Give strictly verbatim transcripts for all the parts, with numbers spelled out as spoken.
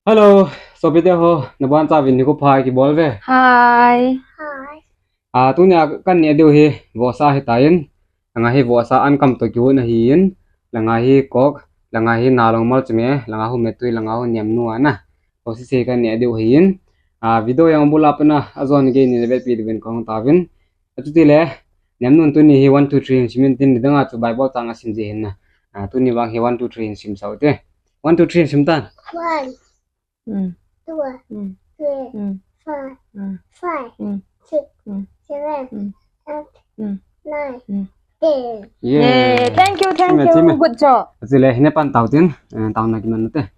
Hello, sopite ho, nabonchauvin nikho pha kibol uve. Hi. Hi. Ah, tunia kaneh diu hi vohsa ahitan, langa hi vohsa ankam toh kihon ahin, langa hi Coke, langa hi nalong malchame, langa hi mettui, langa hi nemnu ana. Vohsa sese kaneh diu ahin. Ah, video jong abul a pat a ajon gei in navetpi diuvin kahung tauvin. Achutile, nemnun tuni hi one, two, three hin simin tin, nidanga chu Bible chang asim ji ahin na. Ah, tuni vang hi one, two, three hin simsah ute. One, two, three hin simtan. One, Mm. two, Mm. three, Mm. four, Mm. five, Mm. six, Mm. seven, Mm. eight, Mm. nine, Mm. ten. Yay. Yay. Thank you, thank Thim e, you. Thim e. Good job. Achutile, hine pan tautin, eh, taona kiman ute.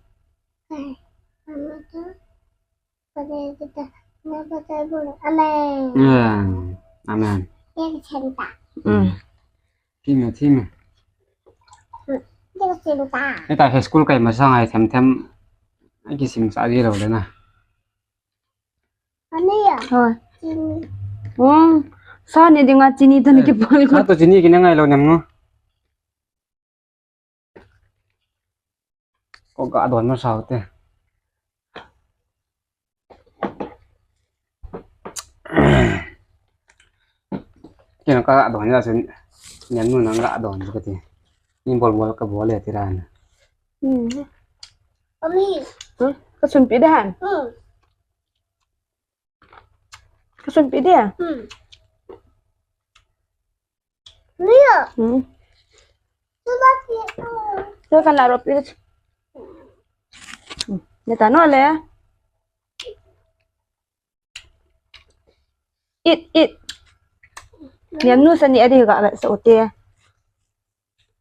Amen. Amen. Amen. Mm. Thim e, thim e. Hita hi school kai masang a hi themthem akisimsah ji lou le na. Ani a. Hoi. Chini. Oh, sa ne dinga chini toh na kipol ko. Sa toh chini kina ngailou nem ngo. Ko ga don masa ute. Kina ka ga don ja sen, nemnu nang ga don kati. Ni bol bol kabol le tiran. Hmm. Ami. Hmm? Kasunpi de han. Hmm. Kasunpi de. Hmm. Nia. Hmm. Sudah ki. Sudah kan larop itu. Hmm. Ni tanu le. It, it. Nemnu sani adi ga sa ute.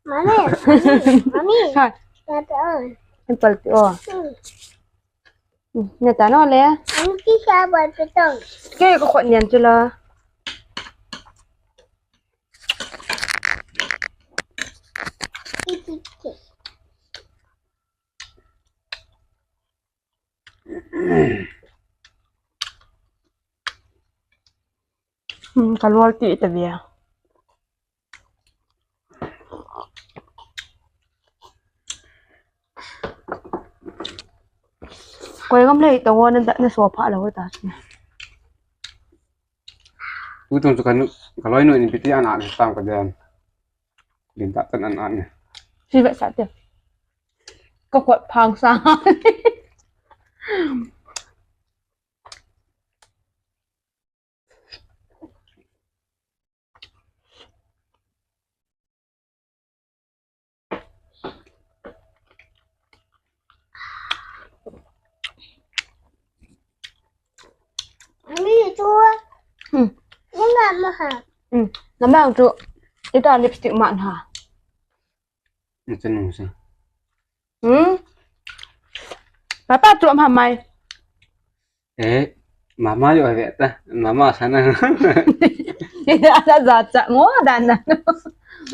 Mami, mami, mami. Ha. Kata on. Empal pi o. Hmm. Hmm, ne tanu le. Ang ki sa ba tu tong. Ke ko khot nian tu la. Iki ki. Hmm, kalol ti ta bia. Koi ngam le ta won na so pha lo ta. Tutung chu kan kaloi nu in piti an an tam ka den. Din ta tan an an. Si ba sa te. Ka kot phang sa. Mami tu. Hmm. Ni ngam ma ha. Hmm. Ngam ma tu. Ita lipstick man ha. Ni tu nu sa. Hmm. Papa tu ma mai. Eh, mama yo ve ta, mama sana. Ada jacha ngo dan na.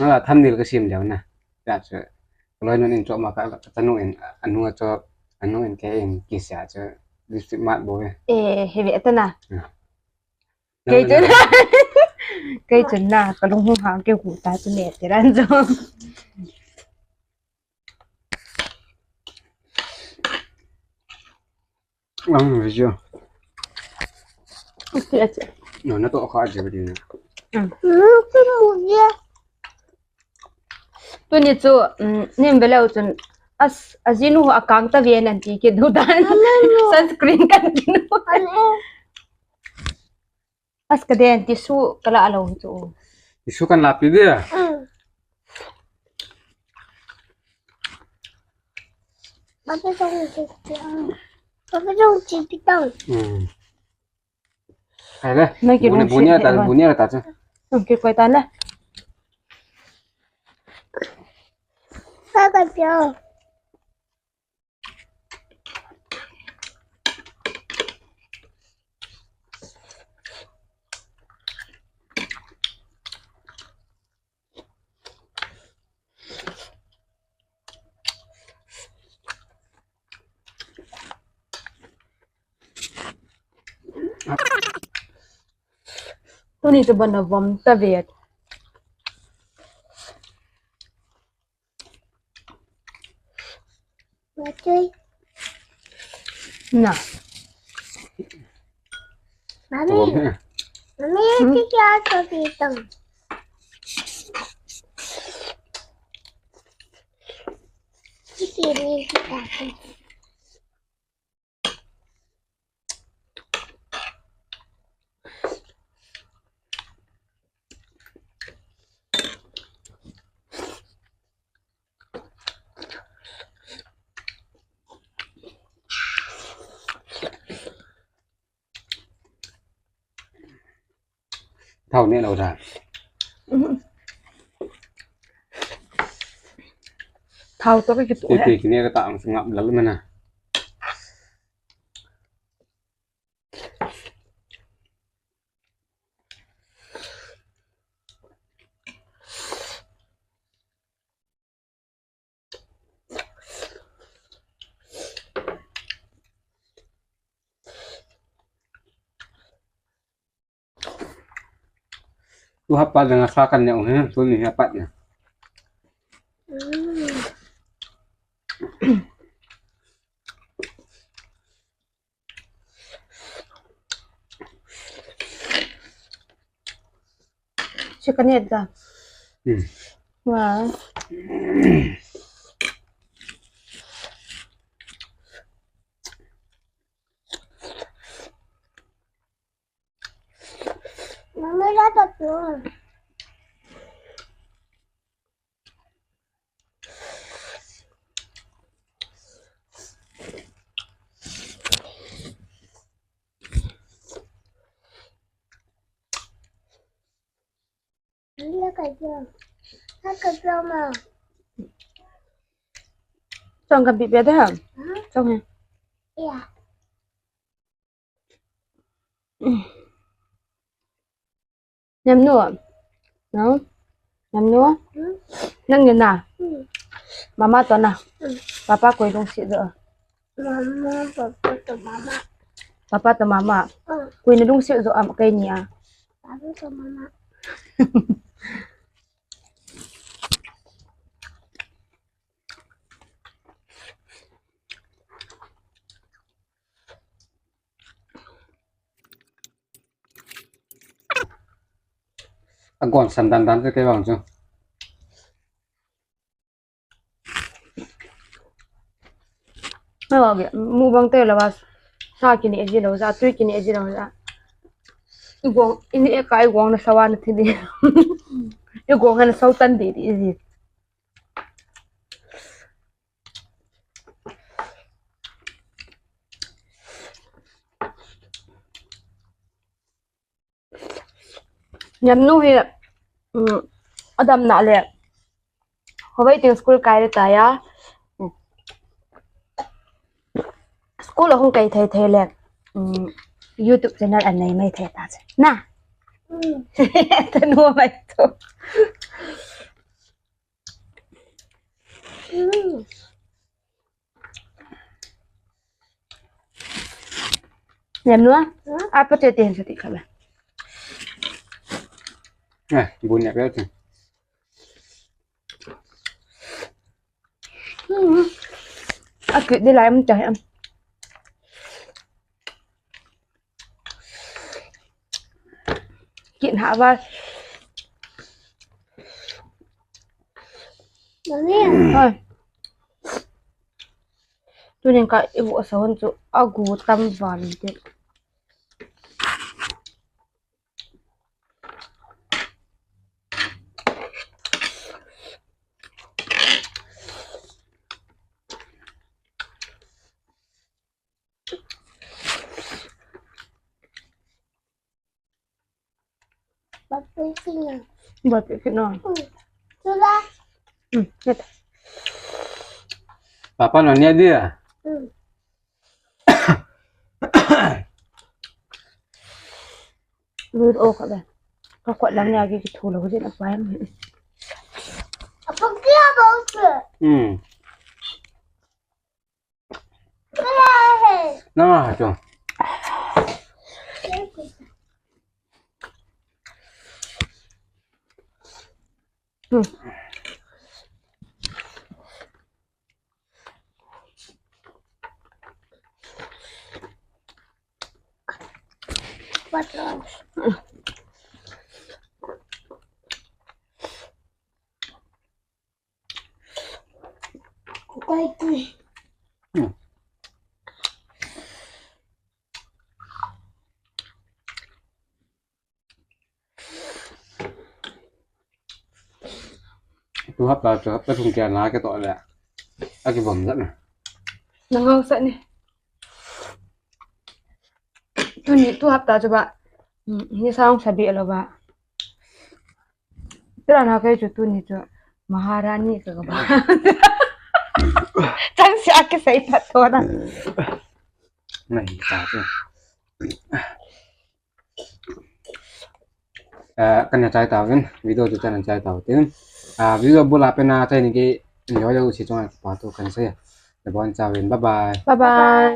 Nga thumbnail ka sim jaw na. Ya che. Kaloi nun in cho ma ka, ka tanu in, anu cho, anu in ke in kisia che. Lipstick mat bo ve. Eh, he ve ta na. Ya. Kei chun. Kei chun na, kalung hung hang kei hu ta chu ne te ran jo. Ang video. Ati, ati. No, na to kha je video na. Mm. Mm, tu mu ye. Tuni chu, mm, nim veleu chun as, ajinu akang ta ve nan ti ke du dan. Amen. Sunscreen kan kinu. Amen. As ka den tissue ka la lo chu. Tissue kan la pi dia. Mm. Papa jong chi pi tang. Papa jong chi pi tang. Mm. Hai le. Mai ki buni, buni ta, buni ta chu. Okay, koi ta le. Ka ka pio. Tuni chu ban a vom ta ve. Matui. Mummy, mummy, ये क्या कर रही तुम? Thao ne lou da. Thao to ka kitu he. Ti kine ka ta ang ngap lal mana. Tu hapa dengan sakan yang he, tu ni hapa ni. Chicken head ka. Hmm. Wow. Mama, la ta tu. Chong kan bibia de ha. Chong he. Nyam nu. No? Nyam nu. Nang ni na. Mama to na. Papa koi lungset jo. Mama, papa to mama. Papa to mama. Koi na lungset jo am kei ni a. Papa to mama. Agon san dan dan te te bang chu. Awa ge, mu bang te la ba, sa kine ji lo ja, tui kine ji lo ja. Igong, ini e ka igong na sawa na thili. Igong han sau tan di di ji. Nyamnu hi, um, adam na le. Hawai ting school kai le ta ya. School a hung kai thei thei le. Um, YouTube channel an nei mai thei ta che. Na. Tanu mai to. Nyam nua? Apa tu tian sati kala. Eh, bunya kaya tu. Aku di lain macam. Kin ha ba. Mami. Oi. Tunin ka ibu sa hon chu agu tam van te. Bapikina. Bapikina. Hmm. Sula. Hmm. Papa no nia dia. Hmm. Lut o ka be. Ka kot lang nia ki thu lo din apa em. Apa kia bau ke? Hmm. Nang ah tu. Hmm. Patron. Kukai kui. Hmm. Tu hapta chu hapta thum kia na ke to le. A ki bom jat na. Na ngau sa ni. Tuni tu hapta chu ba. Hmm, ni sang sa bi lo ba. Tira na kai chu tuni chu Maharani ka ba. Chang si a ki sai phat to na. Nai ta chu. Eh, kan chai tau in, video chu kan chai tau tin. Ah, video bula pe na chai ni ki, ni ho yo si chunga pa tu kan sai. Na bon chau in, bye bye. Bye bye.